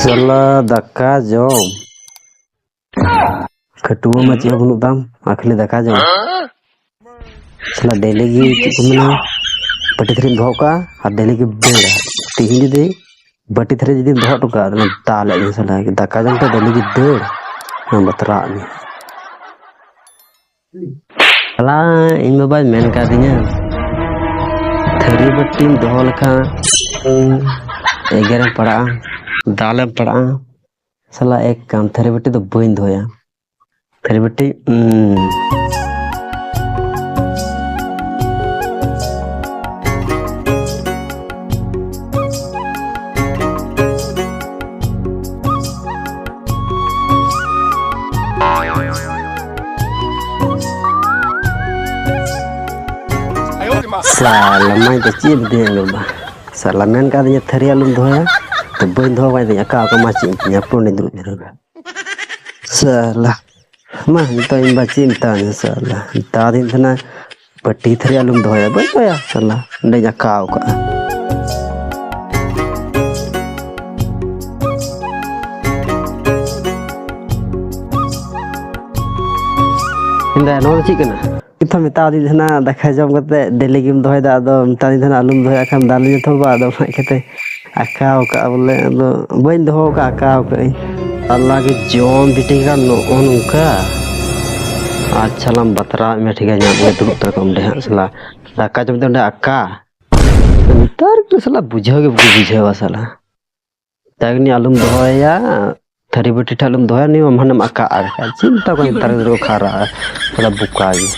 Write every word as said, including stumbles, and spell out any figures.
ᱥᱟᱞᱟ ᱫᱟᱠᱟ ᱡᱚᱢ᱾ ᱠᱷᱟᱹᱴᱩᱣᱟᱹ ᱢᱟ ᱪᱮᱫ ᱦᱚᱸ ᱵᱟᱹᱱᱩᱜ ᱛᱟᱢ, ᱟᱨ ᱠᱷᱟᱹᱞᱤ ᱫᱟᱠᱟ ᱡᱚᱢ᱾ ᱥᱟᱞᱟ ᱰᱮᱞᱤ ᱜᱮ ᱪᱮᱫ ᱠᱚ ᱢᱮᱱᱟ, ᱵᱟᱹᱴᱤ ᱛᱷᱟᱹᱨᱤᱢ ᱫᱚᱦᱚ ᱠᱟᱜᱼᱟ ᱟᱨ ᱰᱮᱞᱤ ᱜᱮ ᱫᱟᱹᱲᱟ᱾ ᱛᱤᱦᱤᱧ ᱡᱩᱫᱤ ᱵᱟᱹᱴᱤ ᱛᱷᱟᱹᱨᱤ ᱡᱩᱫᱤᱢ ᱫᱚᱦᱚ ᱦᱚᱴᱚ ᱠᱟᱜᱼᱟ, ᱫᱟᱞᱮᱫ ᱢᱮ ᱥᱟᱞᱟ, ᱫᱟᱠᱟ ᱡᱚᱢ ᱛᱮ ᱰᱮᱞᱤ ᱜᱮ ᱫᱟᱹᱲ, ᱵᱟᱛᱨᱟᱜ ᱢᱮ᱾ ᱟᱞᱟ, ᱤᱧ ᱵᱟᱵᱟᱭ ᱢᱮᱱ ᱠᱟᱫᱤᱧᱟ, ᱛᱷᱟᱹᱨᱤ ᱵᱟᱹᱴᱤᱢ ᱫᱚᱦᱚ ᱞᱮᱠᱷᱟᱱ ᱮᱜᱮᱨᱮᱢ ᱯᱟᱲᱟᱜᱼᱟ, ᱫᱟᱞᱮᱢ ᱯᱟᱲᱟᱜᱼᱟ᱾ ᱥᱟᱞᱟ, ᱮᱠ ᱠᱟᱢ, ᱛᱷᱟᱹᱨᱤ ᱵᱟᱹᱴᱤ ᱫᱚ ᱵᱟᱹᱧ ᱫᱚᱦᱚᱭᱟ᱾ ᱛᱷᱟᱹᱨᱤ ᱵᱟᱹᱴᱤ, ᱩᱸ᱾ ᱥᱟᱞᱟ ᱢᱟᱹᱭ ᱫᱚ ᱪᱮᱫ ᱮ ᱢᱮᱛᱟᱹᱧᱟ ᱵᱟᱵᱟ? ᱥᱟᱞᱟ ᱢᱮᱱ ᱠᱟᱫᱤᱧᱟ ᱛᱷᱟᱹᱨᱤ ᱟᱞᱚᱢ ᱫᱚᱦᱚᱭᱟ, ᱛᱚ ᱵᱟᱹᱧ ᱫᱚᱦᱚ ᱠᱟᱜ ᱛᱤᱧᱟ, ᱟᱠᱟ ᱚᱠᱟ ᱢᱟ ᱪᱮᱫ ᱮᱢ ᱢᱮᱛᱟᱹᱧᱟ, ᱯᱩᱱ ᱫᱩᱲᱩᱵ ᱡᱟᱣᱨᱟ ᱠᱟᱱᱟ᱾ ᱥᱟᱞᱟ ᱢᱟ ᱱᱤᱛᱚᱜ ᱤᱧ ᱵᱟ ᱪᱮᱫ ᱮ ᱢᱮᱛᱟᱫᱤᱧᱟ, ᱥᱟᱞᱟ ᱢᱮᱛᱟᱫᱤᱧ ᱛᱟᱦᱮᱱᱟ ᱵᱟᱹᱴᱤ ᱛᱷᱟᱹᱨᱤ ᱟᱞᱚᱢ ᱫᱚᱦᱚᱭᱟ, ᱵᱟᱹᱧ ᱫᱚᱦᱚᱭᱟ, ᱥᱟᱞᱟ ᱚᱸᱰᱮᱧ ᱟᱠᱟᱣ ᱠᱟᱜᱼᱟ᱾ ᱢᱮᱱᱫᱟᱭ, "ᱱᱚᱣᱟ ᱫᱚ ᱪᱮᱫ ᱠᱟᱱᱟ?" ᱱᱤᱛ ᱦᱚᱸ ᱢᱮᱛᱟᱣ ᱫᱤᱧ ᱛᱟᱦᱮᱱᱟ, ᱫᱟᱠᱟ ᱡᱚᱢ ᱠᱟᱛᱮ ᱰᱮᱞᱤ ᱜᱮᱢ ᱫᱚᱦᱚᱭᱮᱫᱟ, ᱟᱫᱚ ᱢᱮᱛᱟᱣ ᱫᱤᱧ ᱛᱟᱦᱮᱱᱟ, "ᱟᱞᱚᱢ ᱫᱚᱦᱚᱭᱟ, ᱠᱷᱟᱱ ᱫᱟᱞᱤᱧᱟ ᱛᱷᱚᱲ ᱵᱟ", ᱟᱫᱚ ᱚᱱᱟ ᱤᱭᱠᱟᱹᱛᱮ ᱟᱠᱟᱣ ᱠᱟᱜᱼᱟ ᱵᱚᱞᱮ, ᱟᱫᱚ ᱵᱟᱹᱧ ᱫᱚᱦᱚ ᱠᱟᱜᱼᱟ, ᱟᱠᱟᱣ ᱠᱟᱜᱼᱟᱹᱧ᱾ ᱟᱞᱟ ᱜᱮ ᱡᱚᱢ ᱵᱤᱴᱤ ᱠᱟᱱ ᱱᱚᱜᱼᱚ ᱱᱚᱝᱠᱟ᱾ ᱟᱪᱪᱷᱟ, ᱞᱟᱝ ᱵᱟᱛᱨᱟᱣ ᱢᱮ, ᱴᱷᱤᱠ ᱜᱮᱭᱟ, ᱧᱟᱢ ᱜᱮ ᱫᱩᱲᱩᱵ ᱛᱟᱨᱟ ᱠᱚᱜ ᱢᱮ ᱚᱸᱰᱮ ᱦᱟᱸᱜ, ᱥᱟᱞᱟ ᱫᱟᱠᱟ ᱡᱚᱢ ᱛᱮ ᱚᱸᱰᱮ ᱟᱠᱟ᱾ ᱱᱮᱛᱟᱨ ᱠᱚ ᱥᱟᱞᱟ ᱵᱩᱡᱷᱟᱹᱣ ᱜᱮ ᱵᱟᱠᱚ ᱵᱩᱡᱷᱟᱹᱣᱟ ᱥᱟᱞᱟ᱾ ᱢᱮᱛᱟᱭ ᱠᱟᱹᱱᱟᱹᱧ ᱟᱞᱚᱢ ᱫᱚᱦᱚᱭᱟ, ᱛᱷᱟᱹᱨᱤ ᱵᱟᱹᱴᱤ ᱴᱷᱮᱱ ᱟᱞᱚᱢ ᱫᱚᱦᱚᱭᱟ, ᱩᱱᱤ ᱢᱟ ᱢᱟᱱᱮᱢ ᱟᱠᱟᱜᱼᱟ᱾ ᱪᱮᱫ ᱢᱮᱛᱟ ᱠᱚᱣᱟ ᱱᱮᱛᱟᱨ ᱜᱤᱫᱽᱨᱟᱹ ᱠᱚ ᱠᱷᱟᱨᱟᱜᱼᱟ, ᱛᱷᱚᱲᱟ ᱵᱚᱠᱟ ᱜᱮ᱾